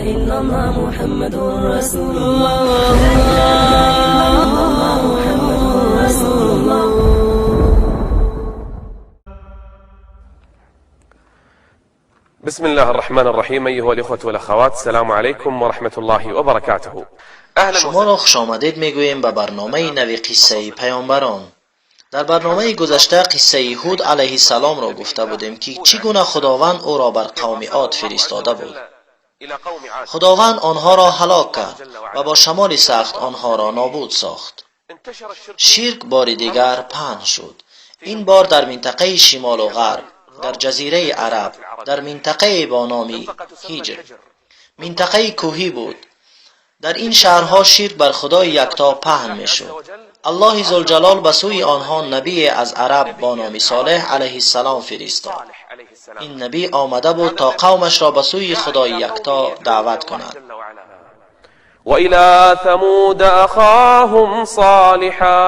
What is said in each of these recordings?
إلا الله محمد رسول الله، لا إله إلا الله محمد رسول الله. بسم الله الرحمن الرحيم. أيها الإخوة والأخوات، السلام عليكم ورحمة الله وبركاته. أهلا. Шуморо хушомадед мегӯем ба барномаи нави «Қиссаи паёмбарон». Дар барномаи гузашта қиссаи Ҳуд алайҳиссаломро гуфта будем, ки чӣ гуна Худованд ӯро бар қавми Од фиристода буд. Худованд онҳоро ҳалок кард ва бо шамоли сахт онҳоро нобуд сохт. Ширк бори дигар паҳн шуд, ин бор дар минтақаи шимолу ғарб, дар Ҷазираи Араб, дар минтақае бо номи Ҳиҷр. Минтақаи кӯҳӣ буд. Дар ин шаҳрҳо ширк бар Худои Якто паҳн мешуд. Аллоҳи Зулҷалол ба сӯи онҳо набие аз араб бо номи Солеҳ алайҳиссалом фиристод. Ин набӣ омада буд, то қавмашро ба сӯи Худои Якто даъват кунад. وإلى ثمود أخاهم صالحا،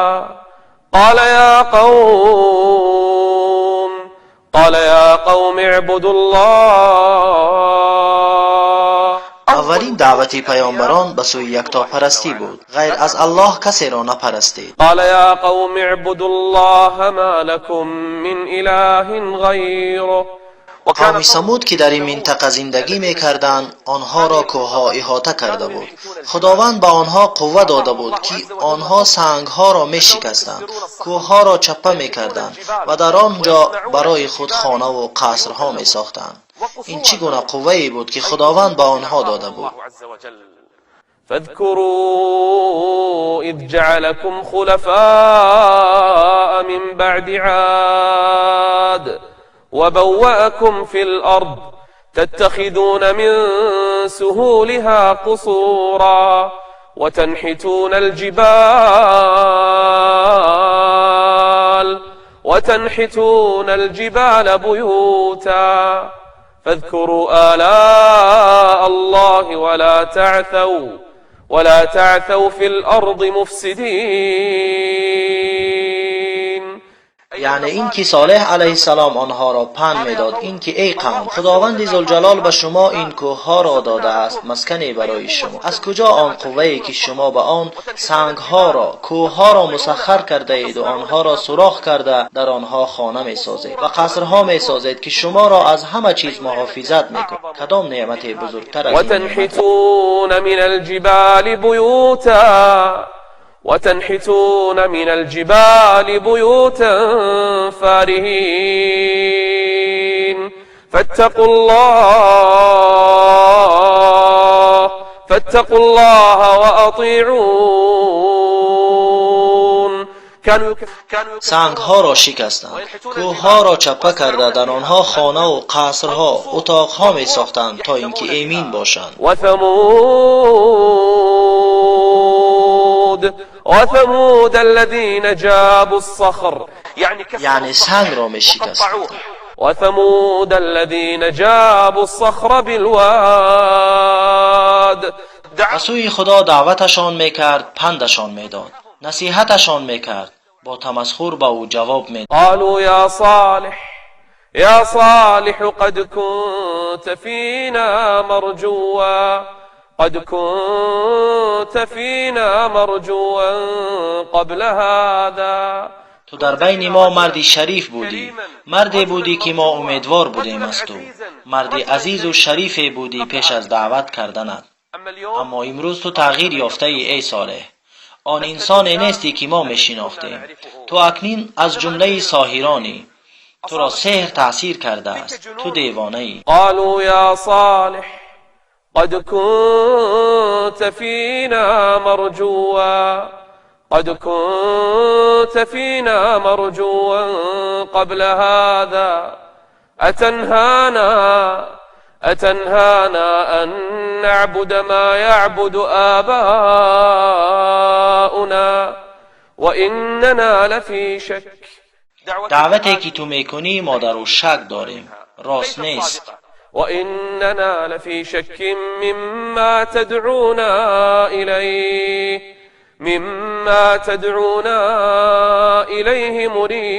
قال يا قوم، قال يا قوم اعبدوا الله. Аввалин даъвати паёмбарон ба сӯи яктопарастӣ буд: ғайр аз Аллоҳ касеро напарастед. قال يا قوم اعبدوا الله ما لكم من إله غيره. Қавми Самуд, ки дар ин минтақа зиндагӣ мекарданд, онҳоро кӯҳҳо иҳота карда буд. Худованд ба онҳо қувва дода буд, ки онҳо сангҳоро мешикастанд, кӯҳҳоро чаппа мекарданд ва дар он ҷо барои худ хонаву қасрҳо месохтанд. Ин чӣ гуна қуввае буд, ки Худованд ба онҳо дода буд? فاذكروا إذ جعلكم خلفاء من بعد عاد وبوأكم في الأرض تتخذون من سهولها قصورا وتنحتون الجبال بيوتا، فاذكروا آلاء الله ولا تعثوا في الأرض مفسدين. Яъне ин ки Солеҳ алайҳиссалом онҳоро панд медод, ин ки: эй қавм, Худованди Зулҷалол ба шумо ин кӯҳҳоро додааст, маскане барои шумо. Аз куҷо он қуввае, ки шумо ба он сангҳоро, кӯҳҳоро мусаххар кардаеду онҳоро сурох карда, дар онҳо хона месозед ва қасрҳо месозед, ки шуморо аз ҳама чиз муҳофизат мекунад? Кадом неъмате бузургтар аз ин неъмат? وتنحتون من الجبال بيوتا فارهين. فاتقوا الله وأطيعون. كانوا Сангҳоро шикастанд, кӯҳҳоро чаппа карда, дар онҳо хонаву қасрҳо, утоқҳо месохтанд, то ин ки эмин бошанд. وثمود الذين جابوا الصخر، يعني яъне сангро мешикастанд. وثمود الذين جابوا الصخر بالواد. Ба сӯи Худо даъваташон мекард, пандашон медод, насиҳаташон мекард, бо тамасхур ба ӯ ҷавоб медод. قالوا يا صالح، يا صالح، قد كنت فينا مرجوا، قد كنت فينا مرجوا قبل هذا. Ту дар байни мо марди шариф будӣ, марде будӣ, ки мо умедвор будем аз ту, марди азизу шарифе будӣ пеш аз даъват карданат. Аммо имрӯз ту тағйир ёфтаӣ, эй Солеҳ, он инсоне нестӣ, ки мо мешинохтем. Ту акнун аз ҷумлаи соҳиронӣ, туро сеҳр таъсир кардааст, ту девонаӣ. قالوا يا صالح قد كنت فينا مرجوا، قد كنت فينا مرجوا قبل هذا، أتنهانا أن نعبد ما يعبد آباؤنا وإننا لفي شك. Даъвате, ки ту мекунӣ, мо дар ӯ шак дорем, рост нест. وإننا لفي شك مما تدعونا إليه، مما تدعونا إليه مريب.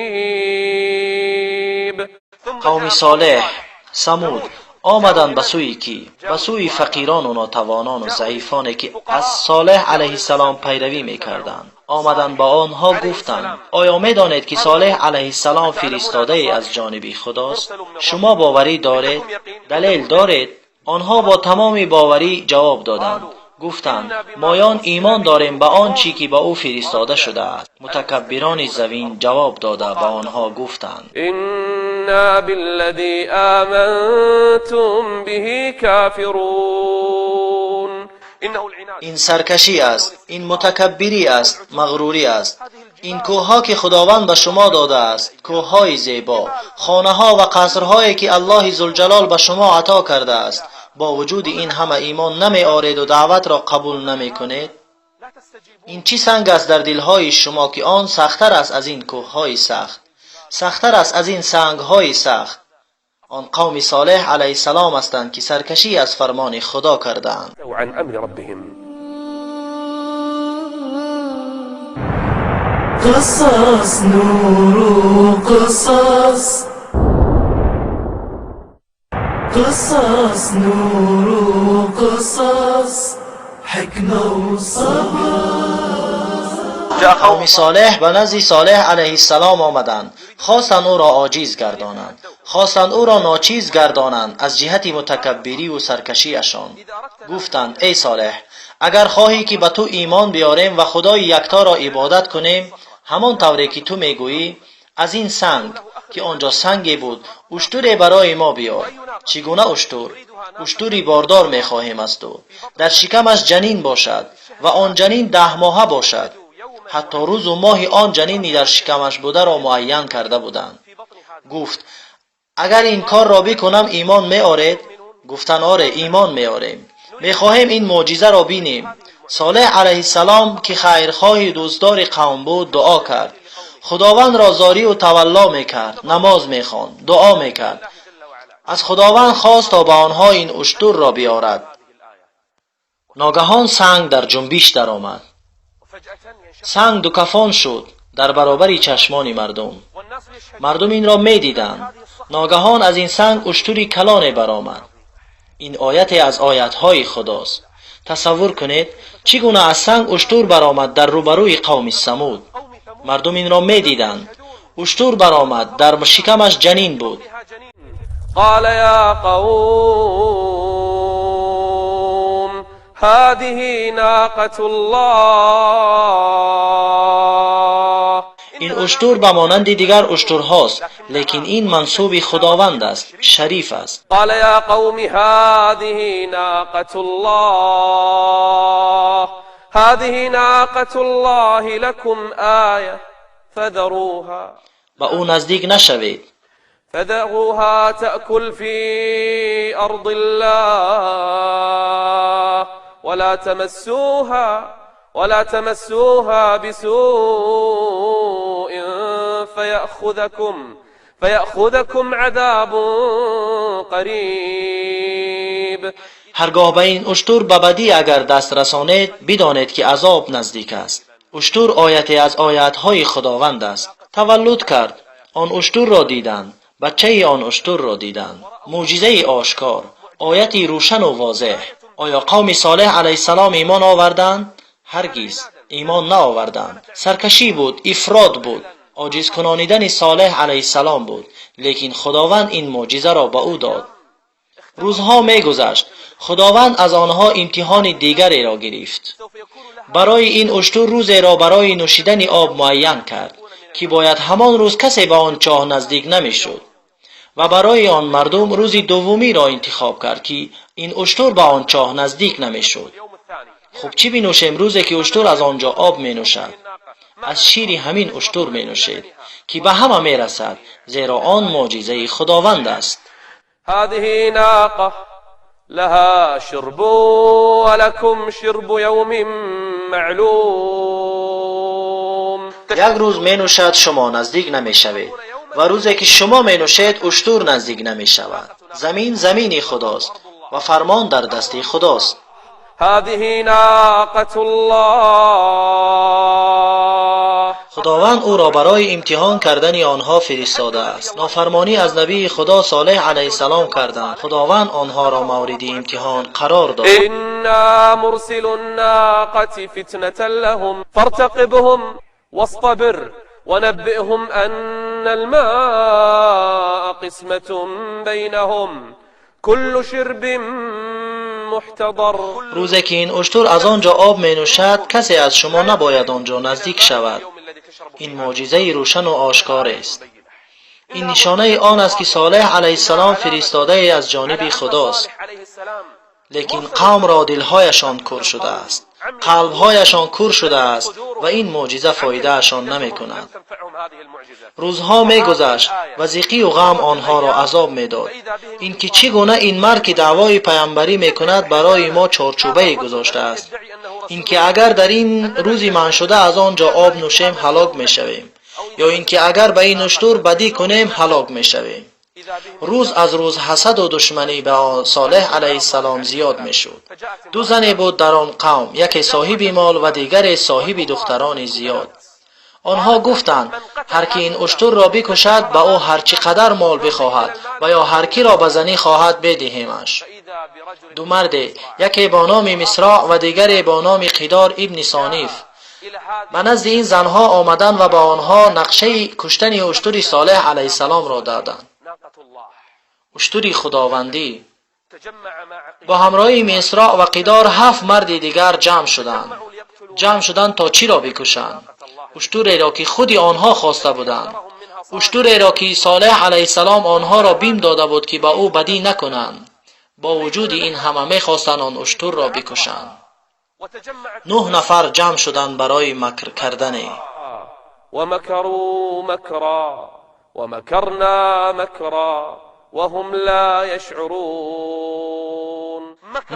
Қавми Солеҳ, Самуд. Омаданд ба сӯи кӣ? Ба сӯи фақирону нотавонону заифоне, ки аз Солеҳ алайҳиссалом пайравӣ мекарданд. Омаданд ба онҳо гуфтанд: оё медонед, ки Солеҳ алайҳиссалом фиристодае аз ҷониби Худост? Шумо боварӣ доред? Далел доред? Онҳо бо тамоми боварӣ ҷавоб доданд. Гуфтанд: моён имон дорем ба он чӣ ки ба ӯ фиристода шудааст. Мутакаббирони замин ҷавоб дода ба онҳо гуфтанд: إنا بالذي آمنتم به كافرون إنه العناد Ин саркашӣ аст, ин мутакаббирӣ аст, мағрурӣ аст. Ин кӯҳҳо, ки Худованд ба шумо додааст, кӯҳҳои зебо, хонаҳо ва қасрҳое, ки Аллоҳи Зулҷалол ба шумо ато кардааст, бо вуҷуди ин ҳама имон намеоред даъватро қабул намекунед. لا تستجيبون. Ин чӣ санг аст дар дилҳои шумо, ки он сахттар аст аз ин кӯҳҳои сахт, сахттар аст аз ин сангҳои сахт? Он қавми Солеҳ алайҳиссалом ҳастанд, ки саркашӣ аз фармони Худо кардаанд. عن أمر ربهم. قصص نور قصص، قصص نور قصص، حكمة وصبر. جاء قوم Қавми Солеҳ ба назди Солеҳ алайҳиссалом омаданд, хостанд ӯро оҷиз гардонанд, хостанд ӯро ночиз гардонанд аз ҷиҳати мутакаббириву саркашиашон. Гуфтанд: эй Солеҳ, агар хоҳӣ, ки ба ту имон биёрем ва Худои якторо ибодат кунем, ҳамон тавре ки ту мегӯӣ, аз ин санг, ки он ҷо санге буд, уштуре барои мо биёр. Чӣ гуна уштур? Уштури бордор мехоҳем аз ту, дар шикамаш ҷанин бошад ва он ҷанин 10 моҳа бошад. Ҳатто рӯзу моҳи он ҷанини дар шикамаш бударо муайян карда буданд. Гуфт: агар ин корро бикунам, имон меоред? Гуфтанд: оре, имон меорем, мехоҳем ин мӯъҷизаро бинем. Солеҳ алайҳиссалом, ки хайрхоҳи дӯстдори қавм буд, дуо кард, Худовандро зорию тавалло мекард, намоз мехонд, дуо мекард, аз Худованд хост, то ба онҳо ин уштурро биёрад. Ногаҳон санг дар ҷунбиш даромад. Санг дукафон шуд дар баробари чашмони мардум. Мардум инро медиданд. Ногаҳон аз ин санг уштури калоне баромад. Ин ояте аз оятҳои Худост. Тасаввур кунед, чӣ гуна аз санг уштур баромад дар рӯбарӯи қавми Самуд. Мардум инро медиданд. Уштур баромад, дар шикамаш ҷанин буд. قال يا قوم هذه ناقة الله. Ин уштур ба монанди дигар уштурҳост, лекин ин мансуби Худованд аст, шариф аст. قال يا قوم هذه ناقة الله، هذه ناقة الله لكم آية فذروها Ба ӯ наздик нашавед. فذروها تأكل في أرض الله ولا تمسوها بسوء فيأخذكم عذاب قريب. Ҳаргоҳ ба ин уштур ба бадӣ агар даст расонед, бидонед, ки азоб наздик аст. Уштур ояте аз оятҳои Худованд аст. Таваллуд кард, он уштурро диданд, бачаи он уштурро диданд. Мӯъҷизаи ошкор, ояти рӯшану возеҳ. Оё қавми Солеҳ алайҳиссалом имон оварданд? Ҳаргиз имон наоварданд. Саркашӣ буд, ифрот буд, оҷизкунонидани Солеҳ алайҳиссалом буд, лекин Худованд ин мӯъҷизаро ба ӯ дод. Рӯзҳо мегузашт, Худованд аз онҳо имтиҳони дигареро гирифт. Барои ин уштур рӯзеро барои нӯшидани об муайян кард, ки бояд ҳамон рӯз касе ба он чоҳ наздик намешуд, ва барои он мардум рӯзи дуввумиро интихоб кард, ки ин уштур ба он чоҳ наздик намешуд. Хуб, чӣ бинӯшем рӯзе, ки уштур аз он ҷо об менӯшад? Аз шири ҳамин уштур менӯшед, ки ба ҳама мерасад, зеро он мӯъҷизаи Худованд аст. هذه ناقة لها شرب ولكم شرب يوم معلوم. Як рӯз менӯшад, шумо наздик намешавед, ва рӯзе, ки шумо менӯшед, уштур наздик намешавад. Замин замини Худост ва фармон дар дасти Худост. هذه ناقة الله. Худованд ӯро барои имтиҳон кардани онҳо фиристодааст. Нофармонӣ аз набии Худо Солеҳ алайҳиссалом карданд. Худованд онҳоро мавриди имтиҳон қарор дод. إنا مرسل الناقة فتنة لهم فارتقبهم واصطبر ونبئهم أن الماء قسمة بينهم كل شرب محتضر. Рӯзе ки ин уштур аз он ҷо об менӯшад, касе аз шумо набояд он ҷо наздик шавад. Ин мӯъҷизаи рӯшану ошкорест. Ин нишонаи он аст, ки Солеҳ алайҳиссалом фиристодае аз ҷониби Худост. Лекин қавмро дилҳояшон кур шудааст, қалбҳояшон кур шудааст ва ин мӯъҷиза фоидаашон намекунад. Рӯзҳо мегузашт ва зиқию ғам онҳоро азоб медод. Ин ки чӣ гуна ин мард, ки даъвои паямбарӣ мекунад, барои мо чорчӯбае гузоштааст. Ин ки агар дар ин рӯзи манъшуда аз он ҷо об нӯшем, ҳалок мешавем, ё ин ки агар ба ин уштур бадӣ кунем, ҳалок мешавем. Рӯз аз рӯз ҳасаду душманӣ ба Солеҳ алайҳиссалом зиёд мешуд. Ду зане буд дар он қавм, яке соҳиби мол ва дигаре соҳиби духтарони зиёд. Онҳо гуфтанд, ҳар ки ин уштурро бикушад, ба ӯ ҳар чӣ қадар мол бихоҳад ва ё ҳар киро ба занӣ хоҳад, бедиҳемаш. Ду марде, яке бо номи Мисроъ ва дигаре бо номи Қидор ибни Сониф, ба назди ин занҳо омаданд ва ба онҳо нақшаи куштани уштури Солеҳ алайҳиссаломро доданд. Уштури худовандӣ. Бо ҳамроҳии Мисроъ ва Қидор ҳафт марди дигар ҷамъ шуданд. Ҷамъ шуданд то чиро бикушанд? Уштуреро, ки худи онҳо хоста буданд. Уштуреро, ки Солеҳ алайҳиссалом онҳоро бим дода буд, ки ба ӯ бадӣ накунанд. Бо вуҷуди ин ҳама мехостанд он уштурро бикушанд. Нӯҳ нафар ҷамъ шуданд барои макр кардане. ومكروا مكرا ومكرنا مكرا وهم لا يشعرون.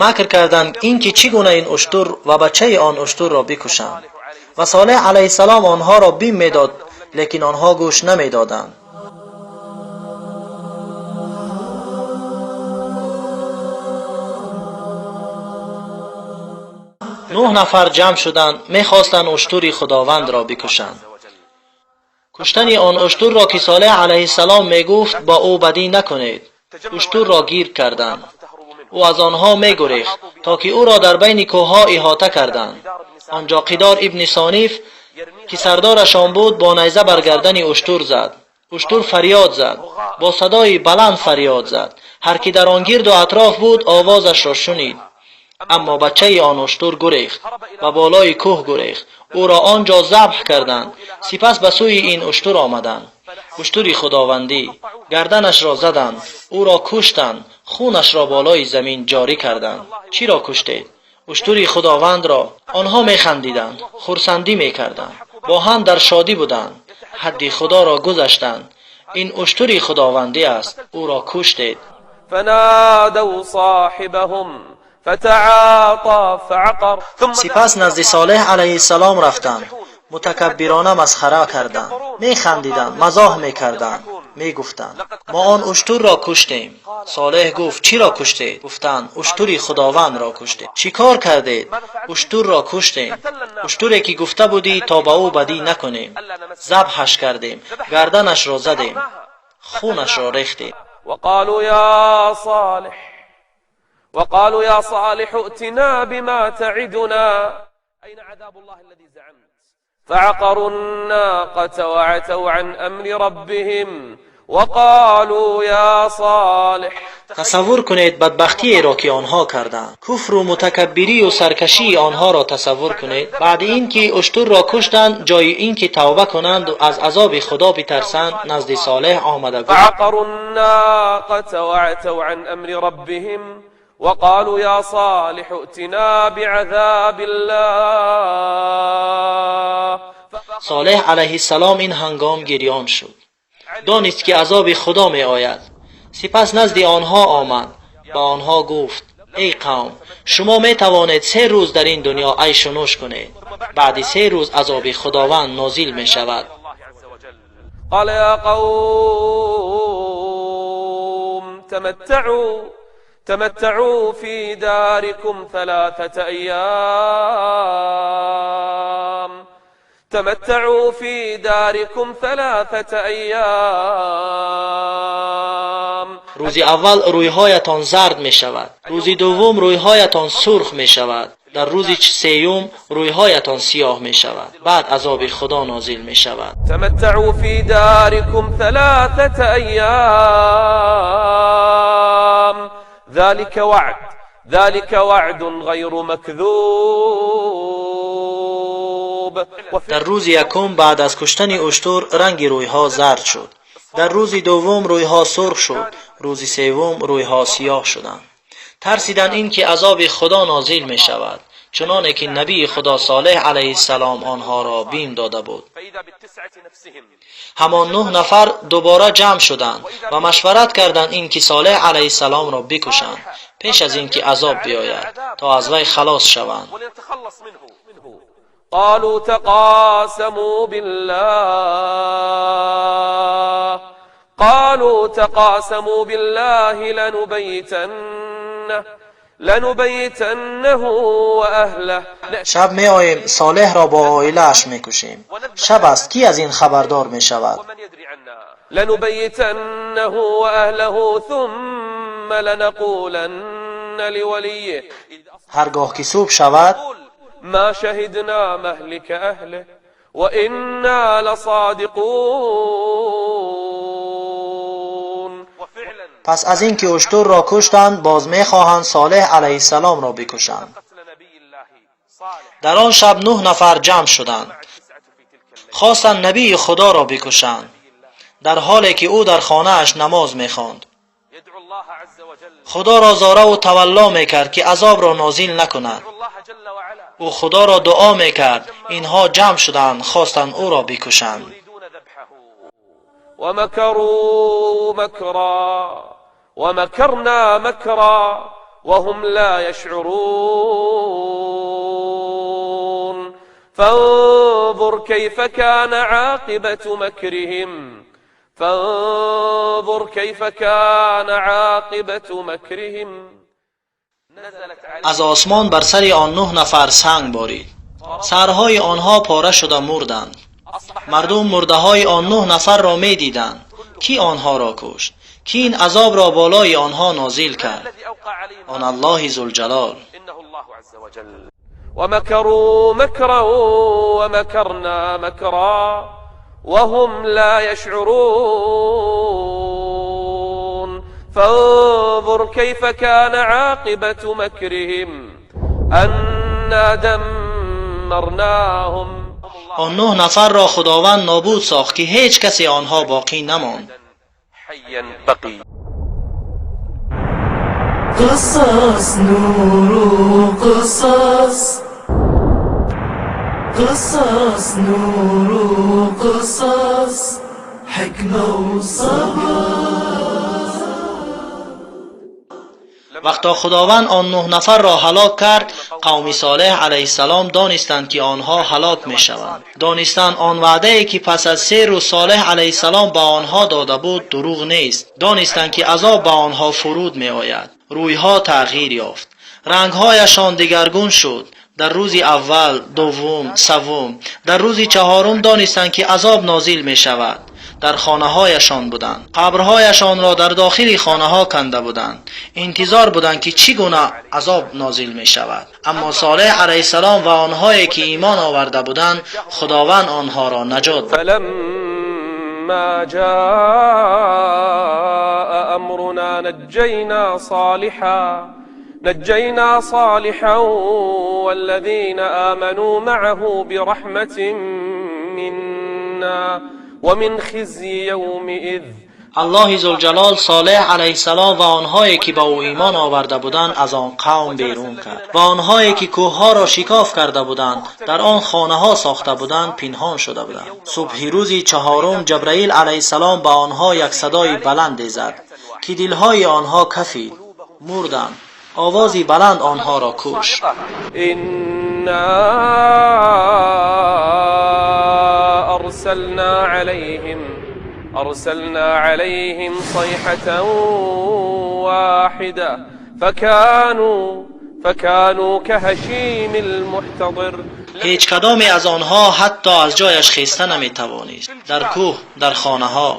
Макр карданд, ин ки чӣ гуна ин уштур ва бачаи он уштурро бикушанд. Ва Солеҳ алайҳиссалом онҳоро бим медод, лекин онҳо гӯш намедоданд. Нӯҳ нафар ҷамъ шуданд, мехостанд уштури худовандро бикушанд. Куштани он уштурро, ки Солеҳ алайҳиссалом мегуфт, бо ӯ бадӣ накунед. Уштурро гир карданд. Ӯ аз онҳо мегурехт, то ки ӯро дар байни кӯҳҳо иҳота карданд. Он ҷо Қидор ибни Сониф, ки сардорашон буд, бо найза бар гардани уштур зад. Уштур фарёд зад, бо садои баланд фарёд зад. Ҳар ки дар он гирду атроф буд, овозашро шунид. Аммо бачаи он уштур гурехт ва болои кӯҳ гурехт. Ӯро он ҷо забҳ карданд. Сипас ба сӯи ин уштур омаданд. Уштури худовандӣ. Гарданашро заданд, ӯро куштанд, хунашро болои замин ҷорӣ карданд. Чиро куштед? Уштури худовандро. Онҳо механдиданд, хурсандӣ мекарданд, бо ҳам дар шодӣ буданд. Ҳадди худоро гузаштанд. Ин уштури худовандӣ аст, ӯро куштед. فنادوا صاحبهم فتعاطى فعقر ثم Сипас назди Солеҳ алайҳиссалом рафтанд. Мутакаббирона масхара карданд, механдиданд, мазоҳ мекарданд, мегуфтанд, мо он уштурро куштем. Солеҳ гуфт, чиро куштед? Гуфтанд, уштури худовандро куштем. Чӣ кор кардед? Уштурро куштем, уштуре ки гуфта будӣ то ба ӯ бадӣ накунем. Забҳаш кардем, гарданашро задем, хунашро рехтем. وقالوا يا صالح وقالوا يا صالح ائتنا بما تعدنا أين عذاب الله الذي زعمت فعقروا الناقة وعتوا عن أمر ربهم وقالوا يا صالح. Тасаввур кунед бадбахтиеро, ки онҳо карданд. Куфру мутакаббирию саркашии онҳоро тасаввур кунед. Баъди ин ки уштурро куштанд, ҷои ин ки тавба кунанд, аз азоби Худо битарсанд, назди Солеҳ омада гуфт. فعقروا الناقة وعتوا عن أمر ربهم وقالوا يا صالح ائتنا بعذاب الله. Солеҳ алайҳиссалом ин ҳангом гирён шуд. Донист, ки азоби Худо меояд. Сипас назди онҳо омад, ба онҳо гуфт, эй қавм, шумо метавонед 3 рӯз дар ин дунё айшу нӯш кунед. Баъди 3 рӯз азоби Худованд нозил мешавад. قال يا قوم تمتعوا في داركم 3 أيام تمتعوا في داركم 3 أيام. рӯзи аввал рӯйҳоятон зард мешавад, рӯзи дуввум рӯйҳоятон сурх мешавад, дар рӯзи сеюм рӯйҳоятон сиёҳ мешавад. баъд азоби худо нозил мешавад. تمتعوا في داركم 3 أيام ذلك وعد ذلك وعد غير مكذوب. дар рӯзи якум баъд аз куштани уштур ранги рӯйҳо зард шуд, дар рӯзи дуввум рӯйҳо сурх шуд, рӯзи севум рӯйҳо сиёҳ шуданд. тарсиданд ин ки азоби худо нозил мешавад, чуноне ки набии худо Солеҳ алайҳиссалом онҳоро бим дода буд. ҳамон 9 нафар дубора ҷамъ шуданд ва машварат карданд ин ки Солеҳ алайҳиссаломро бикушанд пеш аз ин ки азоб биёяд, то аз вай халос шаванд. قالوا تقاسموا بالله قالوا تقاسموا بالله لنبيتنه وأهله. шаб меоем, Солеҳро бо оилааш мекушем. шаб аст, кӣ аз ин хабардор мешавад? لنبيتنه وأهله ثم لنقولن لوليه ҳаргоҳ ки субҳ шавад ما شهدنا مهلك أهله وإنا لصادقون. пас аз ин ки уштурро куштанд, боз мехоҳанд Солеҳ алайҳиссаломро бикушанд. дар он шаб 9 нафар ҷамъ шуданд, хостанд набии худоро бикушанд, дар ҳоле ки ӯ дар хонааш намоз мехонд. худоро зораву тавалло мекард ки азобро нозил накунад. ӯ худоро дуо мекард. инҳо ҷамъ шуданд, хостанд ӯро бикушанд. ومكروا مكرا ومكرنا مكرا وهم لا يشعرون. فانظر كيف كان عاقبة مكرهم فانظر كيف كان عاقبة مكرهم. аз осмон бар сари он 9 нафар санг борид. сарҳои онҳо пора шуда мурданд. мардум мурдаҳои он 9 нафарро медиданд. кӣ онҳоро кушт? кӣ ин азобро болои онҳо нозил кард? он Аллоҳи зулҷалол. ومكروا مكرا ومكرنا مكرا وهم لا يشعرون. فانظر كيف كان عاقبة مكرهم أنا دمرناهم. он 9 нафарро худованд нобуд сохт, ки ҳеҷ касе онҳо боқӣ намонд. حيا بقي. قصص نور قصص قصص نور قصص حكمة وصبر. вақто худованд он 9 нафарро ҳалок кард, қавми Солеҳ алайҳиссалом донистанд, ки онҳо ҳалок мешаванд. донистанд он ваъдае, ки пас аз 3 рӯз Солеҳ алайҳиссалом ба онҳо дода буд, дурӯғ нест. донистанд, ки азоб ба онҳо фуруд меояд. рӯйҳо тағйир ёфт, рангҳояшон дигаргун шуд. дар рӯзи аввал, дуввум, севум, дар рӯзи чаҳорум донистанд, ки азоб нозил мешавад. дар хонаҳояшон буданд, қабрҳояшонро дар дохили хонаҳо канда буданд, интизор буданд, ки чӣ гуна азоб нозил мешавад. аммо Солеҳ алайҳиссалом ва онҳое, ки имон оварда буданд, худованд онҳоро наҷот дод. فلما جاء أمرنا نجينا صالحا والذين آمنوا معه برحمة منا ومن خزي يومئذ. аллоҳи зулҷалол Солеҳ алайҳиссалом ва онҳое, ки ба ӯ имон оварда буданд, аз он қавм берун кард ва онҳое, ки кӯҳҳоро шикоф карда буданд, дар он хонаҳо сохта буданд, пинҳон шуда буданд. субҳи рӯзи чаҳорум ҷабраил алайҳиссалом ба онҳо як садои баланде зад, ки дилҳои онҳо кафид, мурданд. овози баланд онҳоро кушт. إنا أرسلنا عليهم صيحة واحدة فكانوا كهشيم المحتضر. Ҳеҷ кадоме аз онҳо ҳатто аз ҷояш хеста наметавонист. Дар кӯҳ, дар хонаҳо.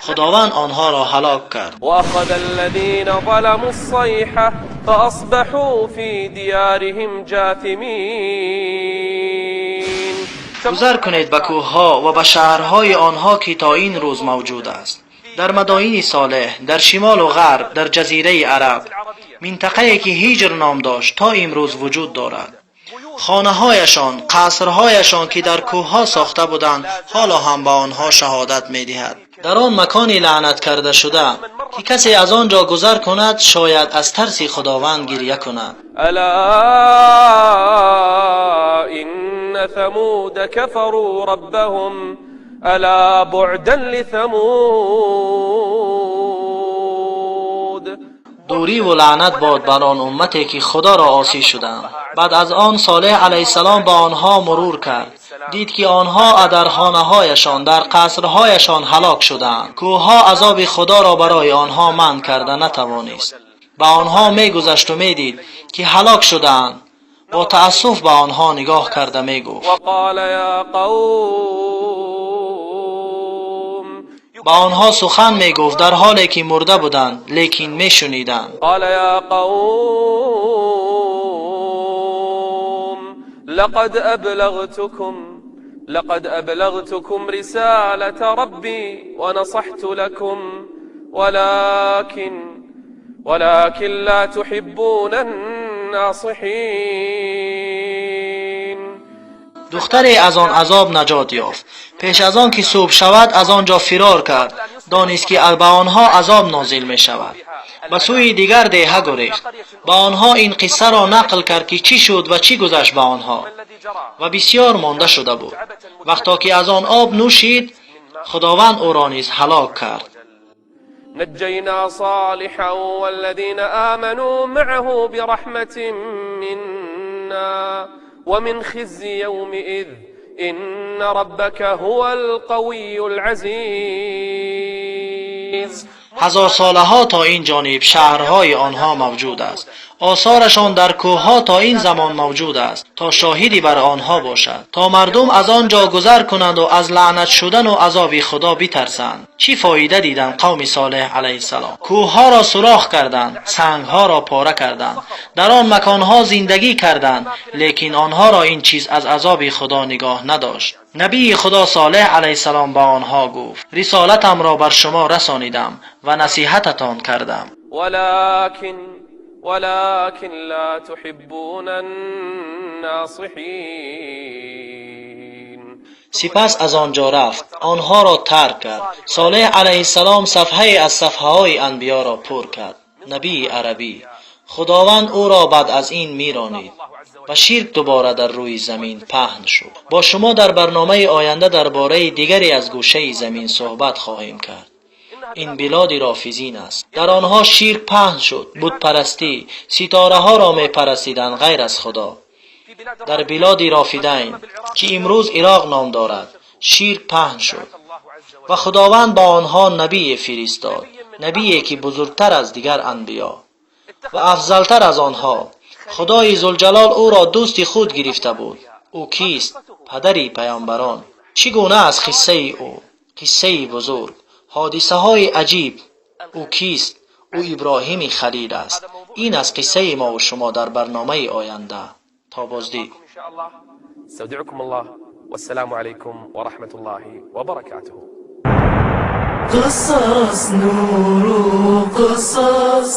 Худованд онҳоро ҳалок кард. وأخذ الذين ظلموا الصيحة فأصبحوا في ديارهم جاثمين. Гузар кунед ба кӯҳҳо ва ба шаҳрҳои онҳо, ки то ин рӯз мавҷуд аст. Дар Мадоини Солеҳ, дар шимолу ғарб, дар ҷазираи Араб, минтақае ки Ҳиҷр ном дошт, то имрӯз вуҷуд дорад. Хонаҳояшон, қасрҳояшон, ки дар кӯҳҳо сохта буданд, ҳоло ҳам ба онҳо шаҳодат медиҳад. Дар он макони лаънат карда шуда, ки касе аз он ҷо гузар кунад, шояд аз тарси Худованд гиря кунад. ألا إن ثمود كفروا ربهم ألا بعدا لثمود. Дуриву лаънат бод бар он уммате, ки Худоро осӣ шуданд. Баъд аз он Солеҳ алайҳиссалом ба онҳо мурур кард, дид, ки онҳо дар хонаҳояшон, дар қасрҳояшон ҳалок шудаанд. Кӯҳҳо азоби Худоро барои онҳо манъ карда натавонист. Ба онҳо мегузашту медид, ки ҳалок шудаанд. Бо таассуф ба онҳо нигоҳ карда мегуфт. وقال يا قوم. Ба онҳо сухан мегуфт, дар ҳоле ки мурда буданд, лекин мешуниданд. قال يا قوم، لقد أبلغتكم رسالة ربي ونصحت لكم، ولكن لا تحبون الناصحين. Духтаре аз он азоб наҷот ёфт. Пеш аз он ки субҳ шавад, аз он ҷо фирор кард. Донист, ки ба онҳо азоб нозил мешавад. Ба сӯи дигар деҳа гурехт. Ба онҳо ин қиссаро нақл кард, ки чӣ шуд ва чӣ гузашт ба онҳо, ва бисьёр монда шуда буд. Вақто ки аз он об нӯшид, Худованд ӯро низ ҳалок кард. نجينا صالحا والذين آمنوا معه برحمة منا ومن خزي يومئذ، إن ربك هو القوي العزيز. Ҳазорсолаҳо то ин ҷониб шаҳрҳои онҳо мавҷуд аст. Осорашон дар кӯҳҳо то ин замон мавҷуд аст, то шоҳидӣ бар онҳо бошад, то мардум аз он ҷо гузар кунанду аз лаънат шудану азоби Худо битарсанд. Чӣ фоида диданд қавми Солеҳ алайҳиссалом? Кӯҳҳоро сурох карданд, сангҳоро пора карданд, дар он маконҳо зиндагӣ карданд, лекин онҳоро ин чиз аз азоби Худо нигоҳ надошт. Набии Худо Солеҳ алайҳиссалом ба онҳо гуфт: «Рисолатамро бар шумо расонидам ва насиҳататон кардам». ولكن لا تحبون الناصحين. Сипас аз он ҷо рафт, онҳоро тарк кард. Солеҳ алайҳиссалом сафҳае аз сафҳаҳои анбиёро пур кард. Набии арабӣ. Худованд ӯро баъд аз ин меронид ва ширк дубора дар рӯи замин паҳн шуд. Бо шумо дар барномаи оянда дар бораи дигаре аз гӯшаи замин суҳбат хоҳем кард. Ин билоди рофизин аст. Дар онҳо ширк паҳн шуд, бутпарастӣ, ситораҳоро мепарастиданд ғайр аз Худо. Дар билоди Рофидайн, ки имрӯз Ироқ ном дорад, ширк паҳн шуд ва Худованд ба онҳо набие фиристод, набие ки бузургтар аз дигар анбиё ва афзалтар аз онҳо. Худои Зулҷалол ӯро дӯсти худ гирифта буд. Ӯ кист? Падари паёмбарон. Чӣ гуна аст қиссаи ӯ? Қиссаи бузург, ҳодисаҳои аҷиб. Ӯ кист? Ӯ Иброҳими Халил аст. Ин аст қиссаи мову шумо дар барномаи оянда. То боздид. إن شاء الله استودعكم الله، والسلام عليكم ورحمة الله وبركاته. قصص نور قصص.